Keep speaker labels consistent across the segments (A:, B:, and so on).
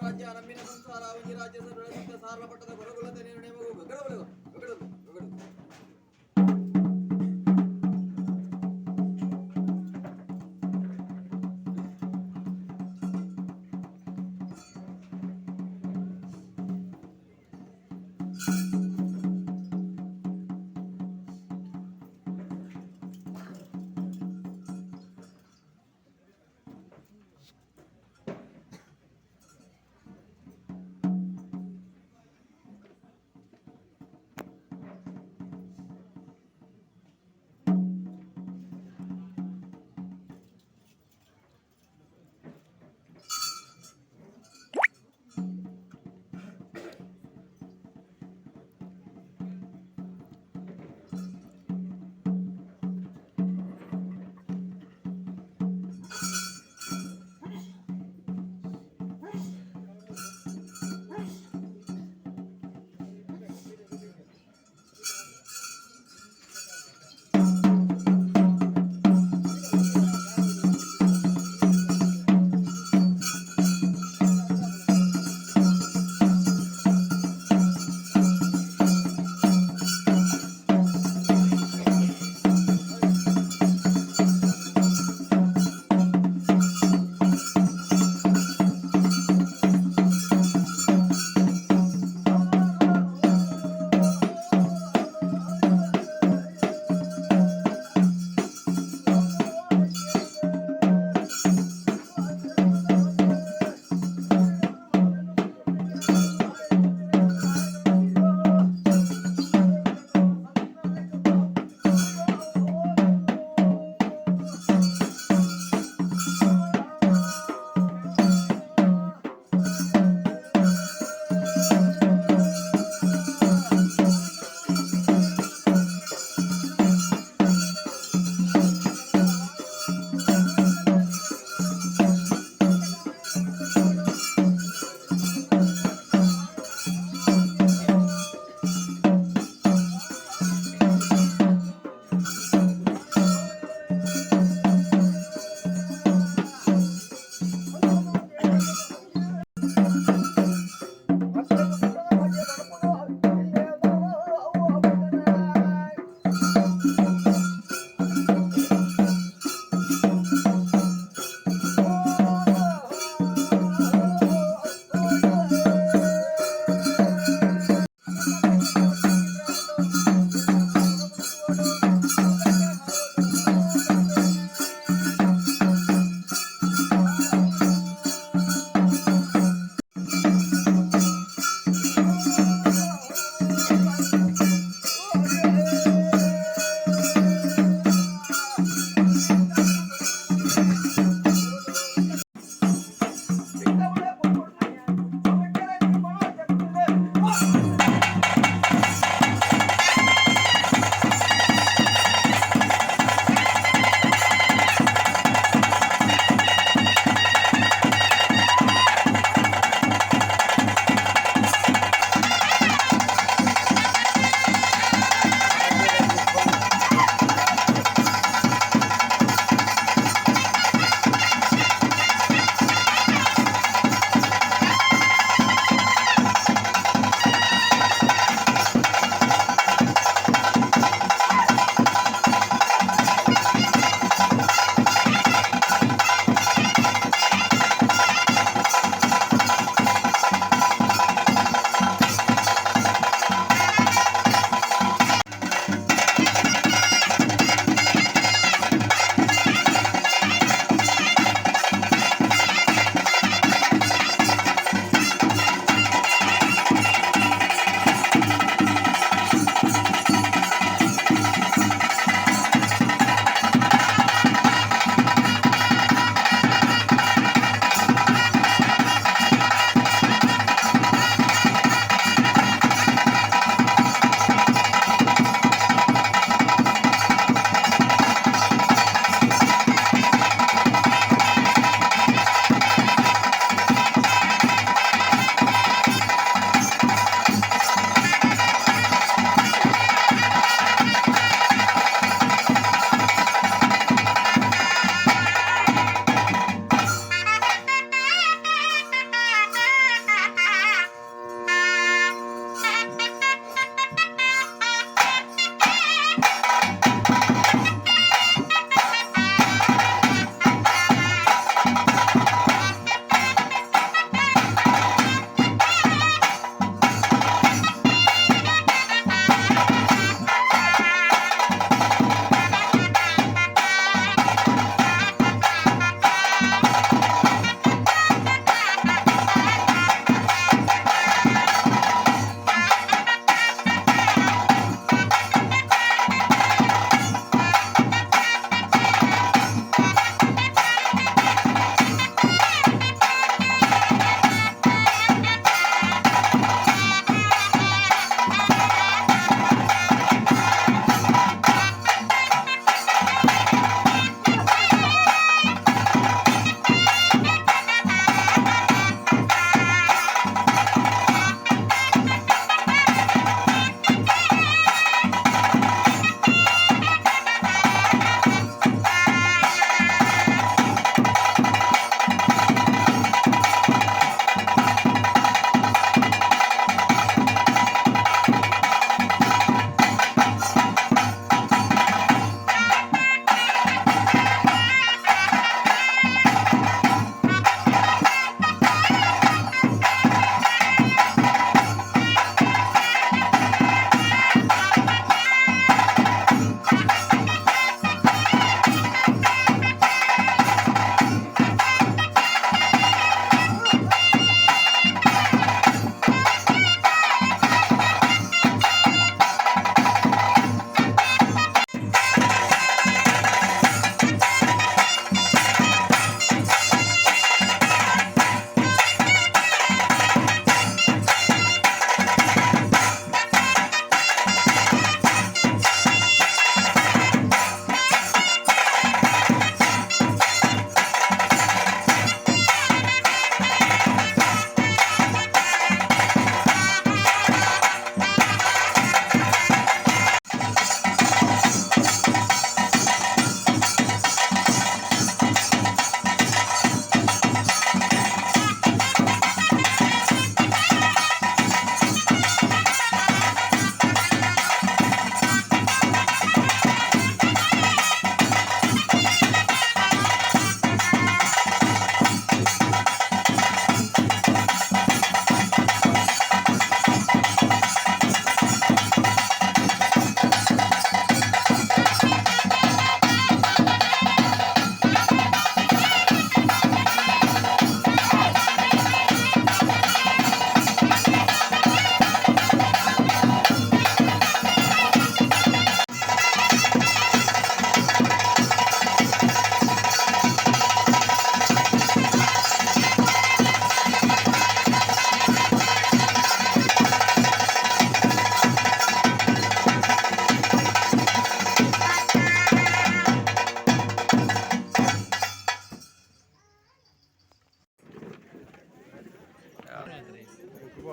A: ರಾಜ್ಯ ನಮ್ಮಿನ ಸಂಸಾರ ಒಂಜಿ ರಾಜ್ಯ ಸಾರಲ ಪಟ್ಟದ ಕೊರಗುಲದ ನಿರ್ಣಯ ಗಗಡ ಗಗಡ.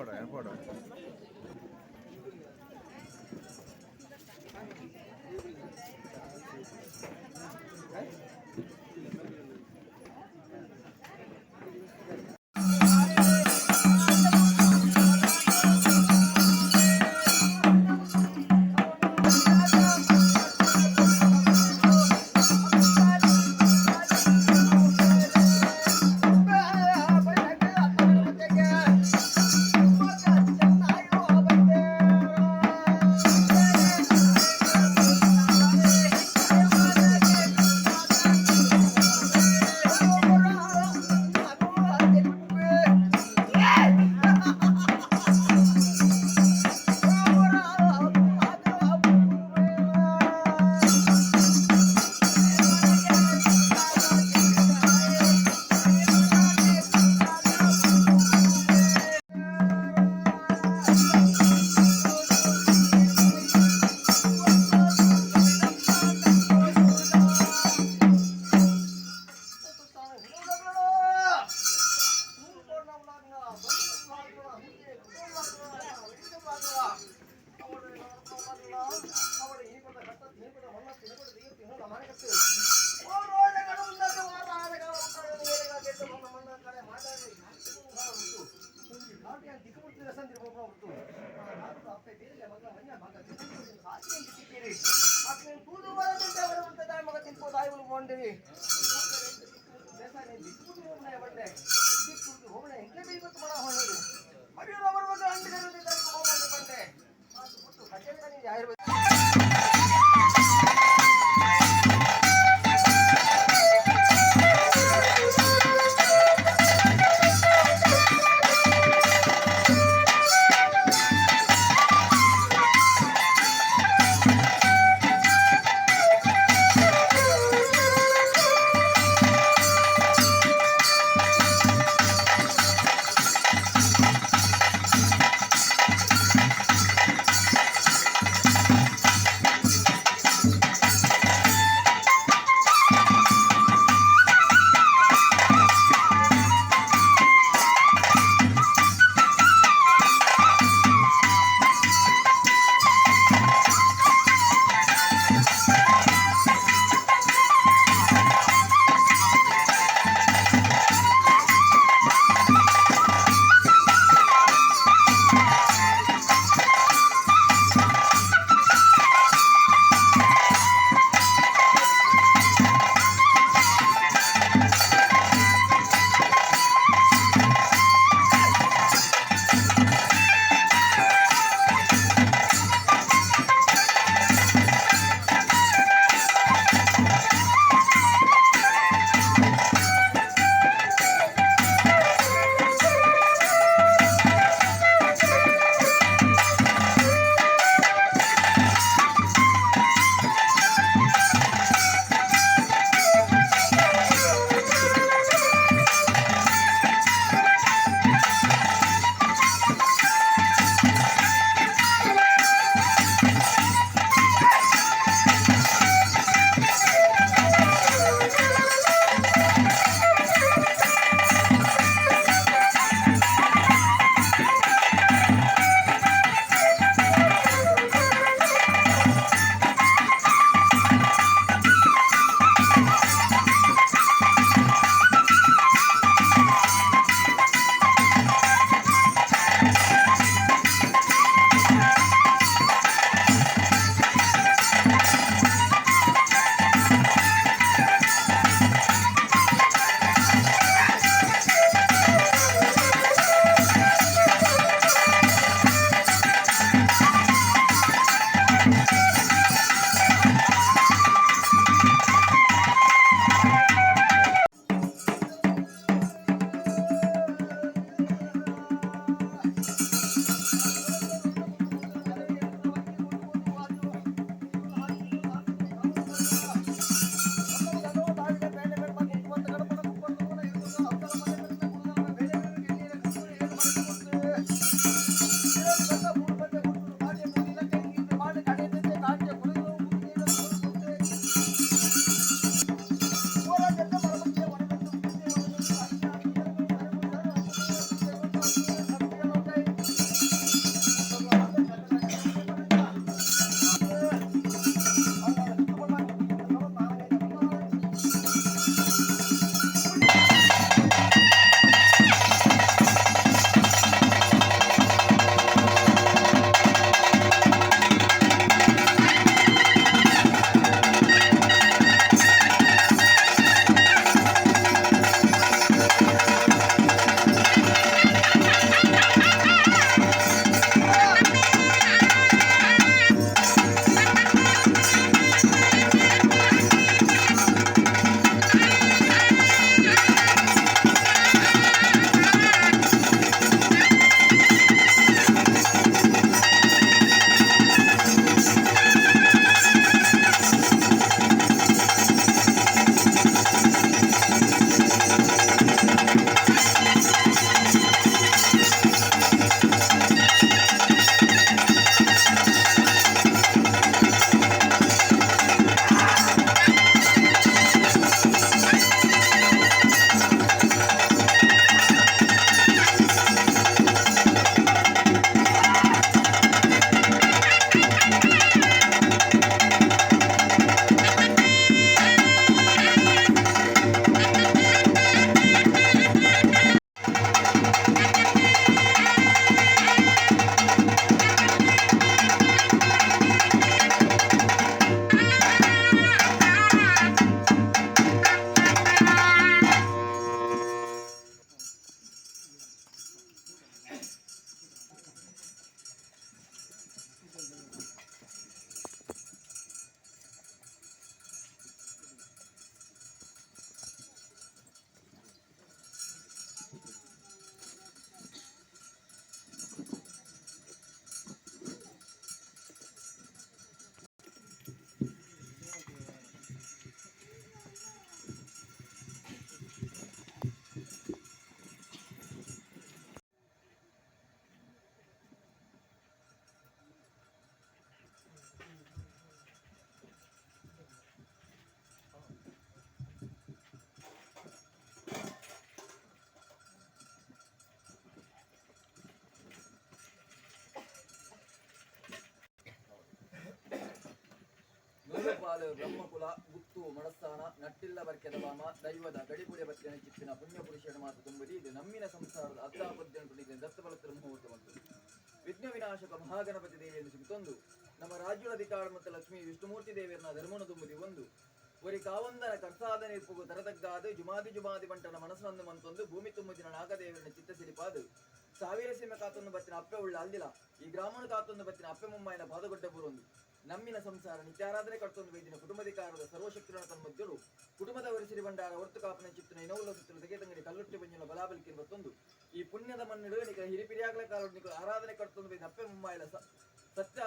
B: ಎನ್ಪೋಡ ಎನ್ಪೋಡ.
A: ಕೈತಾಳು ಬ್ರಹ್ಮಕುಲ ಗುತ್ತು ಮಡಸ್ಥಾನ ನಟ್ಟಿಲ್ಲ ಬರ್ಕೆದ ಬಾಮ ದೈವದ ಗಡಿಪುಡಿಯ ಬತ್ತಿನ ಚಿತ್ತಿನ ಪುಣ್ಯ ಪುರುಷನ ಮಾತು ತುಂಬುದಿ ಇದು ನಮ್ಮಿನ ಸಂಸಾರದ ಅದ್ದಾಪದ್ಯನ ತುಡಿಗೆ ದತ್ತಬಲತ್ರ ಮುಹೂರ್ತ ಬಂತು. ವಿಘ್ನ ವಿನಾಶಕ ಮಹಾಗಣಪತಿ ದೇವಿಯನ್ನು ಸಿಗುತ್ತೊಂದು ನಮ್ಮ ರಾಜ್ಯದ ಅಧಿಕಾರ ಮತ್ತು ಲಕ್ಷ್ಮೀ ವಿಷ್ಣುಮೂರ್ತಿ ದೇವಿಯನ್ನ ಧರ್ಮನ ತುಂಬುದಿ ಒಂದು ಒರಿ ಕಾವಂದನ ಕರ್ಸಾದ ನಿರ್ಪುಗು ತರತಗ್ಗಾದು ಜುಮಾದಿ ಜುಮಾದಿ ಬಂಟನ ಮನಸ್ಸನ್ನು ಮಂತೊಂದು ಭೂಮಿ ತುಂಬುದಿನ ನಾಗದೇವರನ್ನ ಚಿತ್ತ ಸಿರಿಪಾದು ಸಾವಿರ ಸೀಮೆ ಕಾತೊಂದು ಬತ್ತಿನ ಅಪ್ಪೆ ಉಳ್ಳ ಅಲ್ದಿಲ ಈ ಗ್ರಾಮನ ಕಾತೊಂದು ಬತ್ತಿನ ಅಪ್ಪೆ ಮುಂಬೈನ ಪಾದಗೊಡ್ಡ ಬುರೊಂದು ನಮ್ಮಿನ ಸಂಸಾರ ನಿತ್ಯಾರಾಧನೆ ಕರ್ತೊಂದು ವೈದ್ಯನ ಕುಟುಂಬಧಿಕಾರದ ಸರ್ವಶಕ್ತಿಗಳ ತನ್ಮಧ್ಯರು ಕುಟುಂಬದವರು ಸಿರಿ ಭಂಡಾರ ಹೊರ್ತು ಕಾಪನ ಚಿತ್ತನ ಇನವುಲ ಸುತ್ತಲು ತೆಗೆತಂಗಡಿ ಕಲ್ಲುಟ್ಟಿ ಬಂಜಿನ ಬಲಾಬಲಿಕೆ ಬತ್ತೊಂದು ಈ ಪುಣ್ಯದ ಮಣ್ಣಿಡು ನಿಕ ಹಿರಿಪಿರಿಯಾಗಲ ಕಾಲ ನಿಕ ಆರಾಧನೆ ಕರ್ತೊಂದು ಬೈದ ಅಪ್ಪೆ ಮುಂಬೈಲ ಸತ್ಯ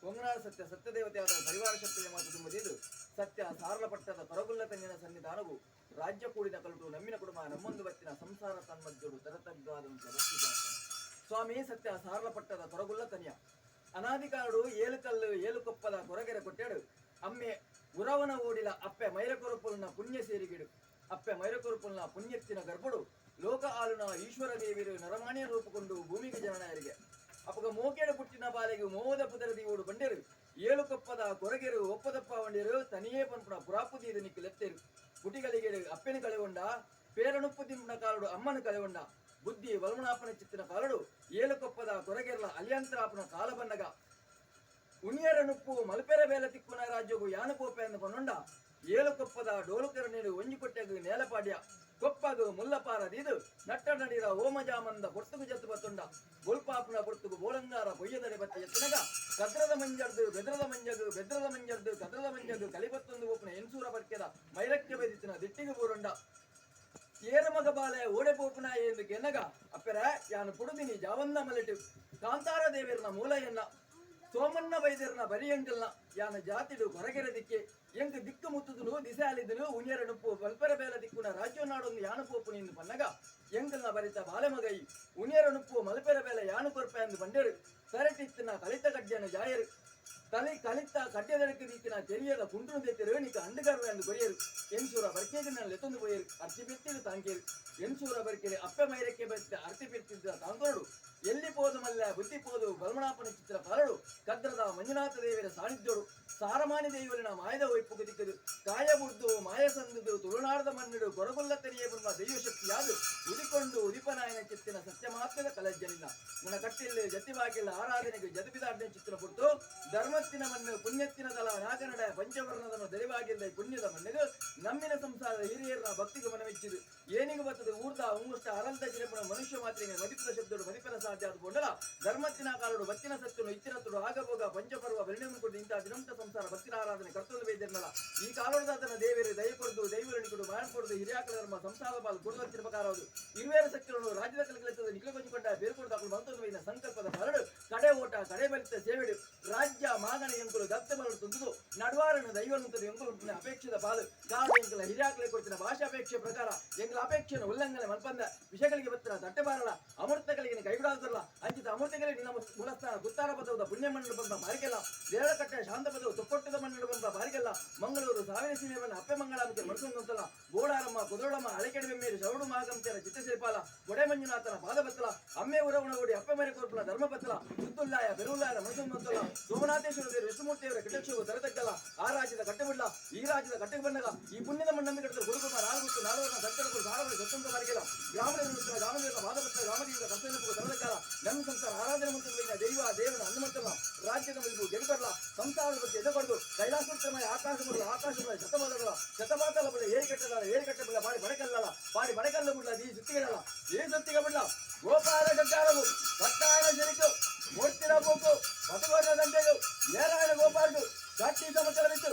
A: ಕೊಂಗನಾಳ ಸತ್ಯ ಸತ್ಯದೇವತೆಯಾದ ಪರಿವಾರ ಶಕ್ತಿಯ ಮಾತು ತುಂಬುದಿದು ಸತ್ಯ ಸಾರಲಪಟ್ಟದ ಕೊರಗುಲ್ಲ ತನ್ನಿನ ಸನ್ನಿಧಾನವು ರಾಜ್ಯ ಕೂಡಿದ ಕಲುಟು ನಮ್ಮಿನ ಕುಟುಂಬ ನಮ್ಮೊಂದು ಬತ್ತಿನ ಸಂಸಾರ ತನ್ಮಧ್ಯರು ತರತಗ್ಗಾದಂತ ಭಕ್ತಿ ಪ್ರಾರ್ಥನೆ. ಸ್ವಾಮಿ ಸತ್ಯ ಸಾರಲಪಟ್ಟದ ಕೊರಗುಲ್ಲ ತನಿಯ ಅನಾದಿಕಾರಡು ಏಳು ಕಲ್ಲು ಏಳು ಕೊಪ್ಪದ ಕೊರಗೆರೆ ಕೊಟ್ಟೆಡು ಅಮ್ಮೆ ಉರವನ ಓಡಿಲ ಅಪ್ಪೆ ಮೈರಕೊರಪುಲ್ನ ಪುಣ್ಯ ಸೇರಿಗಿಡು ಅಪ್ಪೆ ಮೈರಕೊರಪುಲ್ನ ಪುಣ್ಯತ್ತಿನ ಗರ್ಭಡು ಲೋಕ ಆಳುನ ಈಶ್ವರ ದೇವಿರು ನರಮಾಣ್ಯ ರೂಪುಕೊಂಡು ಭೂಮಿಗೆ ಜನನಾಯರಿಗೆ ಅಪ್ಪಗ ಮೋಕೇಡ ಪುಟ್ಟಿನ ಬಾಲೆಗೆ ಮೋದ ಪುದರದಿ ಓಡು ಬಂಡೆರು ಏಳು ಕೊಪ್ಪದ ಕೊರಗೆರು ಒಪ್ಪದಪ್ಪ ವಂಡೇರು ತನಿಯೇ ಪನ್ಪುನ ಪುರಾಪುದೀದು ನಿಕ್ಕು ಲೆತ್ತೇರು ಪುಟಿಗಳಿಗೆ ಅಪ್ಪೆನ ಕಳೆಗೊಂಡ ಪೇರನುಪ್ಪು ತಿಂಪುನ ಕಾಲಡು ಅಮ್ಮನ ಕಳೆಗೊಂಡ ಬುದ್ಧಿ ವಲ್ಮಣಾಪನ ಚಿತ್ತಿನ ಕಾಲಡು ಏಳು ಕೊಪ್ಪದ ಕೊರಗೆರ್ಲ ಅಲ್ಯಂತರಾಪನ ಕಾಲ ಬನ್ನಗ ಉಣಿಯರ ನುಪ್ಪು ಮಲ್ಪೆರ ಬೇಲ ತಿಕ್ಕುನ ರಾಜ್ಯಗು ಯಾನು ಕೋಪೆ ಎಂದು ಪನ್ನೊಂಡ ಏಳು ಕೊಪ್ಪದ ಡೋಲುಕರ ನೀಡು ಒಂಜಿ ಕೊಟ್ಟೆಗು ನೇಲಪಾಡ್ಯ ಕೊಪ್ಪಗು ಮುಲ್ಲಪಾರ ದೀದು ನಟ್ಟ ನಡೀರ ಓಮಜಾಮಂದ ಪೊರ್ತುಗು ಜತ್ತು ಬತ್ತುಂಡ ಬೊಲ್ಪಾಪುನ ಪೊರ್ತುಗು ಬೋಳಂಗಾರ ಬೊಯ್ಯದಡೆ ಬತ್ತ ಎತ್ತನಗ ಕದ್ರದ ಮಂಜರ್ದು ಬೆದ್ರದ ಮಂಜಗು ಬೆದ್ರದ ಮಂಜರ್ದು ಕದ್ರದ ಮಂಜಗು ಕಲಿಬತ್ತೊಂದು ಓಪನ ಎನ್ಸೂರ ಬರ್ಕೆದ ಮೈರಕ್ಕೆ ಬೆದಿತ್ತಿನ ದಿಟ್ಟಿಗೆ ಬೂರುಂಡ ಏರಮಗ ಬಾಲೆ ಓಡೆ ಪೋಪುನ ಎಂದು ಕೆನ್ನಗ ಅಪ್ಪೆರ ಯಾನು ಪುಡುದಿನಿ ಜಾವಂದ ಮಲೆಟು ಕಾಂತಾರ ದೇವಿರ್ನ ಮೂಲ ಎನ್ನ ಸೋಮಣ್ಣ ವೈದ್ಯರ್ನ ಬರಿಯಂಕಲ್ನ ಯಾನ ಜಾತಿಡು ಹೊರಗೆರೆ ದಿಕ್ಕೆ ಎಂಕ್ ದಿಕ್ಕು ಮುತ್ತುದುನು ದಿಸೆ ಅಲಿದುನು ಉಣ್ಯರ ನುಪ್ಪು ಬಲ್ಪರ ಬೇಲ ದಿಕ್ಕುನ ರಾಜ್ಯ ನಾಡೊಂದು ಯಾನು ಪೋಪು ನಿಂದು ಪನ್ನಗ ಎಂಕಲ್ನ ಬರಿತ ಬಾಲೆ ಮಗೈ ಉಣ್ಯರ ನುಪ್ಪು ಮಲ್ಪೆರ ಬೇಲ ಯಾನು ಕೊರ್ಪ ಎಂದು ಬಂಡೆರು ತರಟಿತ್ತಿನ ಕಲಿತ ಕಡ್ಯನ ಜಾಯರು ತಲೆ ಕಲಿತ ಕಡ್ಯದಡಕ್ಕೆ ದೀತಿನ ತೆರಿಯದ ಕುಂಟುನು ದೆತ್ತಿರು ನಿಕ ಅಂಡುಗರ್ವ ಎಂದು ಕೊರಿಯರು ಎನ್ಸೂರ ಬರ್ಕೆಗೆ ನಾನು ಲೆತ್ತೊಂದು ಪೋಯರು ಅರ್ಚಿ ಬಿತ್ತಿರು ತಾಂಕೇರು ಎನ್ಸೂರ ಬರ್ಕೆರೆ ಅಪ್ಪೆ ಮೈರಕ್ಕೆ ಬತ್ತ ಅರ್ತಿ ಬಿತ್ತಿದ್ದ ತಾಂಕೋಡು ಎಲ್ಲಿ ಪೋದು ಮಲ್ಲ ಬುದ್ಧಿ ಪೋದು ಬಲ್ಮಣಾಪನ ಚಿತ್ರ ಕಾಲಡು ಕದ್ರದ ಮಂಜುನಾಥ ದೇವರ ಸಾನ್ನಿಧ್ಯೋಡು ಸಾರಮಾನಿ ದೇವರಿನ ಮಾಯದ ಒಯ್ಪುಗು ದಿಕ್ಕದು ಕಾಯ ಬುಡ್ದು ಮಾಯ ಸಂದುದು ತುಳುನಾಡದ ಮಣ್ಣಿಡು ಕೊರಗುಲ್ಲ ತೆರೆಯ ಬರುವ ದೈವ ಶಕ್ತಿಯಾದು ಉದಿಕೊಂಡು ಉದಿಪನಾಯನ ಚಿತ್ತಿನ ಸತ್ಯ ಮಾತ್ರದ ಕಲಜ್ಜನಿನ ನನ್ನ ಕಟ್ಟಿಲ್ಲ ಜತಿವಾಗಿಲ್ಲ ಆರಾಧನೆಗೆ ಜತಿಬಿದಾಡ್ನ ಚಿತ್ರ ಪುಟ್ಟು ಧರ್ಮತ್ತಿನ ಮಣ್ಣು ಪುಣ್ಯತ್ತಿನ ದಲ ನಾಗನಡ ಪಂಚವರ್ಣದನ್ನು ದರಿವಾಗಿಲ್ಲ ಪುಣ್ಯದ ಮಣ್ಣಿಗೆ ನಮ್ಮಿನ ಸಂಸಾರದ ಹಿರಿಯರ ಭಕ್ತಿಗೆ ಮನವೆಚ್ಚಿದು ಏನಿಗೆ ಬರ್ತದೆ ಊರ್ದ ಉಂಗುಷ್ಟ ಅರಂತ ಜಿರಪುಣ ಮನುಷ್ಯ ಮಾತ್ರೆಗೆ ಮದಿಪದ ಶಬ್ದಡು ಮದಿಪನ ಸಾಧ್ಯ ಆದ ಕೊಂಡಲ ಧರ್ಮತ್ತಿನ ಕಾಲಡು ಬತ್ತಿನ ಸತ್ಯನು ಇತ್ತಿರತ್ತುಡು ಆಗಭೋಗ ಪಂಚಪರ್ವ ಬೆರಣಿಯನ್ನು ಕೊಟ್ಟು ಇಂತಹ ದಿನಂತ ಸಂಸಾರ ಭಕ್ತಿನ ಆರಾಧನೆ ಕರ್ತವ್ಯ ವೈದ್ಯರಲ್ಲ ಈ ಕಾಲೋಡದಾತನ ದೇವರು ದಯ ಕೊಡ್ದು ದೈವರಣಿಕೊಡು ಮಾಯನ್ ಕೊಡುದು ಹಿರಿಯಾಕಲ ಧರ್ಮ ಸಂಸಾರ ಪಾಲು ಕೊಡುವ ಪ್ರಕಾರವುದು ಇರುವೇರ ಶಕ್ತಿಗಳನ್ನು ರಾಜ್ಯದ ಕಲಕಲಿತದ ನಿಖಲಗೊಂಜಿಕೊಂಡ ಬೇರ್ಕೊಡು ದಾಖಲು ಮಂತೊಂದು ಸಂಕಲ್ಪದ ಬರಡು ಕಡೆ ಓಟ ಕಡೆ ಬಲಿತ ಸೇವೆಡು ರಾಜ್ಯ ಮಾಗಣ ಎಂಕುಲು ದತ್ತ ಬರಡು ತುಂದುದು ನಡುವಾರನು ದೈವನುಂತದ ಎಂಕುಲು ಅಪೇಕ್ಷೆದ ಪಾಲು ಕಾಡು ಎಂಕಲ ಹಿರಿಯಾಕಲೆ ಕೊಡ್ತಿನ ಭಾಷಾಪೇಕ್ಷೆ ಪ್ರಕಾರ ಎಂಕಲ ಅಪೇಕ್ಷೆಯನ್ನು ಉಲ್ಲಂಘನೆ ಮಲ್ಪಂದ ವಿಷಯಗಳಿಗೆ ಬತ್ತಿನ ತಟ್ಟೆ ಬಾರಲ್ಲ ಅಮೃತಗಳಿಗೆ ಕೈಬಿಡಾದಲ್ಲ ಅಂಚಿತ ಅಮೃತಗಳಿಗೆ ನಿನ್ನ ಮೂಲಸ್ಥಾನ ಗುತ್ತಾರ ಪದವದ ಪುಣ್ಯ ಮಣ್ಣು ಬಂದ ಬಾರಿಗೆಲ್ಲ ದೇರಳಕಟ್ಟೆ ಶಾಂತ ಪದವು ತೊಕ್ಕೊಟ್ಟದ ಮಣ್ಣು ಬಂದ ಬಾರಿಗೆಲ್ಲ ಮಂಗಳೂರು ಸಾವಿರ ಸೀಮೆಯನ್ನು ಅಪ್ಪೆ ಮಂಗಳಾಂಬಿಕೆ ಮನಸೊಂದಂತಲ್ಲ ಗೋಡಾರಮ್ಮ ಕುದುರಳಮ್ಮ ಅಳೆಕೆಡವೆ ಮೇರು ಶೌಡು ಮಹಾಗಂತೆಯರ ಚಿತ್ತಶಿಲ್ಪಾಲ ಗೊಡೆ ಮಂಜುನಾಥನ ಪಾದಬತ್ತಲ ಅಮ್ಮೆ ಉರವಣ ಓಡಿ ಅಪ್ಪೆ ಮರೆ ಕೊರ್ಪುನ ಧರ್ಮಪತ್ತಲ ಸುತ್ತುಲ್ಲಾಯ ಬೆರುಲ್ಲಾಯನ ಮನಸೊಂದಂತಲ್ಲ ಸೋಮನಾಥೇಶ್ವರ ದೇವರು ವಿಷ್ಣುಮೂರ್ತಿಯವರ ಕಟಕ್ಷವು ತರತಕ್ಕಲ್ಲ ಆ ರಾಜ್ಯದ ಕಟ್ಟಬಿಡ್ಲ ಈ ರಾಜ್ಯದ ಕಟ್ಟೆಗೆ ಬಂದಾಗ ಈ ಪುಣ್ಯದ ಮಣ್ಣನ್ನು ಕಟ್ಟಿದ ಗುರುಕುಮಾರ ನಾಲ್ಕು ನಾಲ್ವರನ್ನ ಸತ್ತರಗಳು ಸಾರವರು ಸ್ವತಂತ್ರ ಬಾರಿಗೆಲ್ಲ ಗ್ರಾಮದ ಗ್ರಾಮದೇವರ ಪಾದಪತ್ರ ಗ್ರಾಮದೇವರ ಕರ್ತವ್ಯ ತರತಕ್ಕಲ್ಲ ನಮ್ಮ ಸಂಸಾರ ಆರಾಧನೆ ಮಂತ್ರಗಳಿಗೆ ದೈವ ದೇವನ ಹನುಮಂತನ ರಾಜ್ಯದ ಮಲಿಪು ಗೆಲುಬರಲ್ಲ ಸಂಸಾರದ ಬಗ್ಗೆ ಎದೆಕೊಡದು ಕೈಲಾಸೋತ್ತಮಯ ಆಕಾಶ ಬರಲ್ಲ ಆಕಾಶ ಬರಲ್ಲ ಶತಮಾನಗಳ ಶತಮಾತಲ ಬಲ್ಲ ಏರಿ ಕಟ್ಟದಲ್ಲ ಏರಿ ಕಟ್ಟಬಲ್ಲ ಬಾಡಿ ಬಡಕಲ್ಲಲ್ಲ ಬಾಡಿ ಬಡಕಲ್ಲ ಬಿಡ್ಲ ಈ ಸುತ್ತಿಗೆಲ್ಲ ಈ ಸುತ್ತಿಗೆ ಬಿಡ್ಲ ಗೋಪಾಲ ಗಡ್ಡಾರವು ಕಟ್ಟಾಯಣ ಜರಿಕು ಮೂರ್ತಿರ ಬೋಕು ಬತುಗೋಡ ದಂಡೆಗು ಏರಾಯಣ ಗೋಪಾಲದು ಕಟ್ಟಿ ಸಮಚಲ ಬಿತ್ತು